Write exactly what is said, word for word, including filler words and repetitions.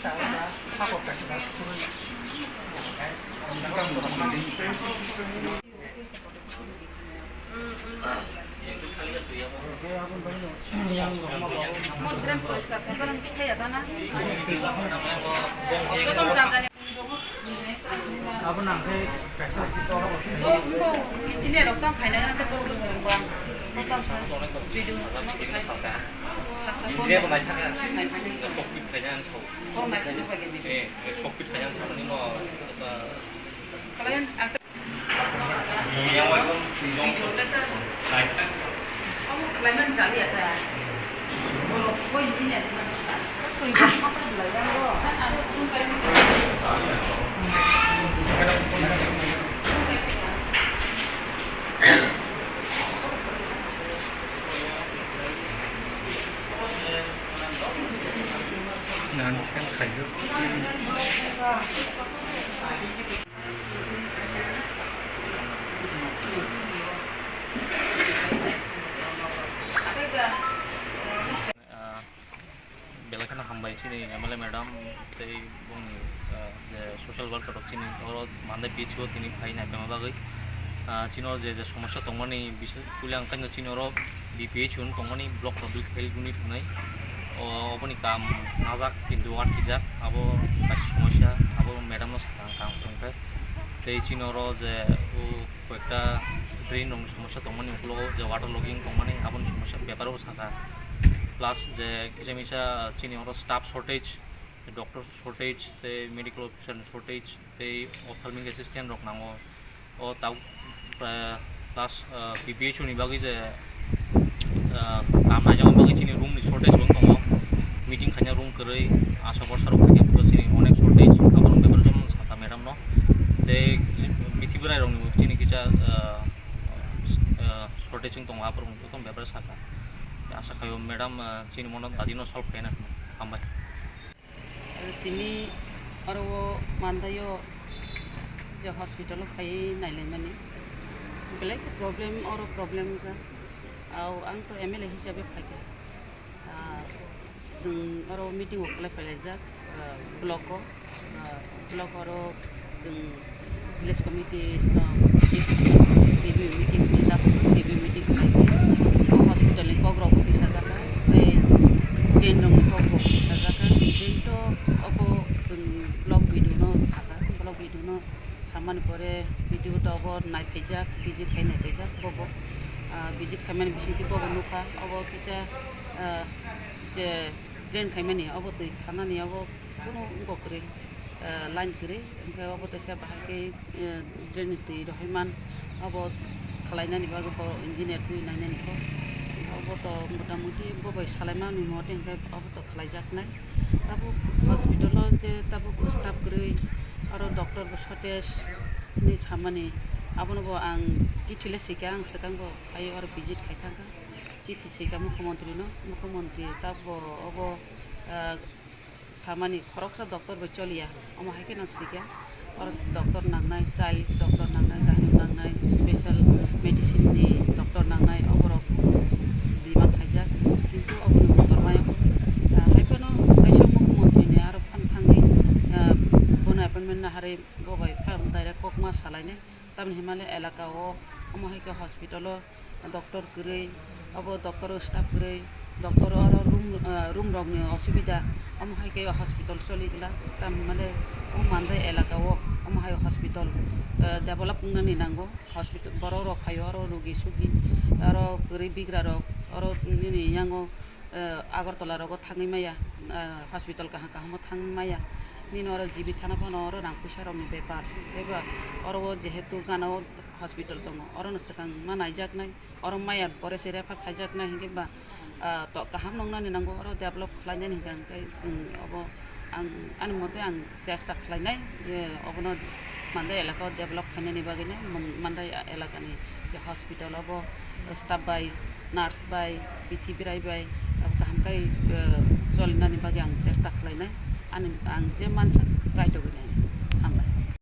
Abo nang khe kaisa. Bo, bo, engineer rok tamo khaina gana tei borok rok kwrwng ba. Bo tamo sa, video, tamo sa. Engineer bo naithaka. Naithaka. Sokpit khaina ang sao. Bo naithaka ba gini. Eh, sokpit khaina ang sao ni no. Kalayan, ang video tei sa. Naithaka. Omo khlaimani chaliya ta. Borok bo engineer. Ah, belai kheno hambai chini M L A madam tei bongni, ah, je social worker rok chini oro Mandai P H C o tini phai naipaima bagwi. Ah, chini oro je je somosya tongmani bising puila ang kaino chini oro B P H C hwn tongmani block public health unit hwnwi. O, oboni kam najak kintu wathijak, abo kaisa somosya, abo madam no sakha ang kam tongkhe. Tei chini oro je o koyekta drain rokni somosya tongmani ukologo je water logging tongmani aboni somosya beparo sakha. Plus je kisa misa chini oro staff shortage, doctor shortage tei medical officer ni shortage tei ophthalmic assistant rok nango. O tabuk, eh, plus, eh, P P H O ni bagwi je, eh, kam naijama bagwi chini room ni shortage bo tongo. Meeting khaina room kwrwi, asha borsa rok khaikhe chini onek shortage. Aborok bepar jono sakha madam no. Tei bithi bwrai rokni bo chini kisa, eh, eh, shortage wng tongo, aborok joto bepar sakha. Asha khaio madam, eh, chini mono dadi no solve khaina. Hambai. Tini oro o Mandai o je hospital o phaiwi nailaimani belai khe problem, oro problem wngjak. Au, ang to M L A hisabe phaikha. Ah, chwng oro meeting o khlai phailaijak, ah, block o, ah, block oro chwng village committee no review meeting, jeta review meeting khlai. O hospital ni kok rok bo tisajak kha, tei drain rok ni kok rok bo tisajak kha. Drain to obo chwng block B D O no sakha, block B D O no samani pore B D O to obo nai phaijak, visit khai nai phaijak, bobo, ah, visit khaimani bisingtwi bobo nukha, obo kisa, ah, je drain khaimani, obo twi thanani, obo kunu wngkok kwrwi, ah, line kwrwi, hwnkhe obo teisa bahai khe, eh, drain ni twi rohorman, obo khwlainani bagwi bo engineer twi nainani kho. Obo to mota moti bo bai salaimani mote hwnkhe obo to khwlaijaknai. Tabuk hospital o je tabuk staff kwrwi, aro doctor bo shortage ni samani, abono bo ang chithi le swikha, ang swkang bo phaiwi oro visit khai thangkha. Chithi swikha mukhyamantri no, mukhyamantri tabuk bo obo, ah, samani khoroksa doctor bai choliya, omo hai khe nang swikha. Oro doctor nangnai, child doctor nangnai, gahini nangnai, special medicine ni doctor nangnai, oborok demand khaijak. Kintu oboni uttor maya, ah, hai phano kaisa mukhyamantri ni aro phan thangwi, ah, bono appointment naharwi bo bai phano direct kokma salainai. Tamoni hinmale elaka o omo hai khe hospital o doctor kwrwi, obo doctor o staff kwrwi, doctor oro room, ah, room rokni osubida, omo hai khe hospital choli glak. Tamhinmale o Mandai elaka o omo hai hospital, ah, develop wngnani nango. Hospital borok rok phaio oro rugi sugi, oro kwrwi bigra rok oro nini yango, eh, Agartala rogo thangwi maya, eh, hospital kaham kaham o thangwi maya. Nini oro G B thana phano oro rang puisa rokni bepar. Teibo oro o jehetu gana o hospital tongo, orono swkang ma naijaknai, oro maya pore se refer khaijaknai, hinkhe ba, ah, to kaham nongnani nango, oro develop khlainani hinkhe ang tei chwng obo ang ani mote ang chesta khlainai je obono Mandai elaka o develop khainani bagwino, Mandai elakani je hospital obo staff bai, nurse bai, bithi bwrai bai, abo kaham khai, eh, cholinani bagwi ang chesta khlainai. Ani ang je mansa chaitogwi nai.